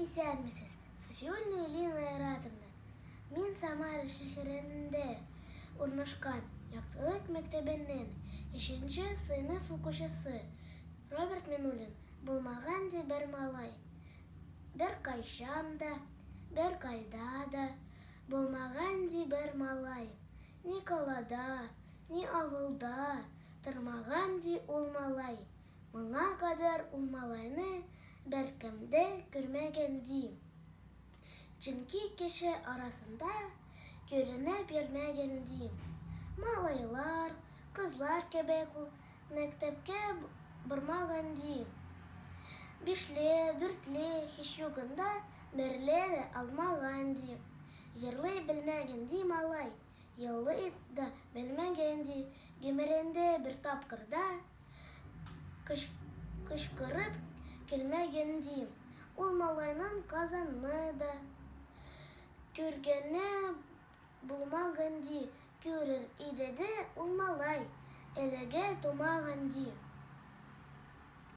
Исәнмесез, Сафиуллина Элина Айратовна! Мин Самара шәһәрендә урнашкан Яктылык мәктәбенең өченче сыйныф укучысы Роберт Минуллин. Булмаган ди бер малай. Беркайчан да, беркайда да булмаган ди бер малай. Ни калада, ни авылда тормаган ди ул малай. Моңа кадәр ул малайны беркем дә күрмәгән ди. Чөнки кеше арасында күренеп йөрмәгән ди. Малайлар, кызлар кебек ул мәктәпкә бармаган ди. Бишле, дүртле, һич югында берле дә алмаган ди. Җырлый белмәгән ди малай. Елый да белмәгән ди, гомерендә бер тапкыр да кычкырып көлмәгән ди. Ул малайның Казанны да күргәне булмаган ди, күрер иде дә ул малай, әлегә тумаган ди.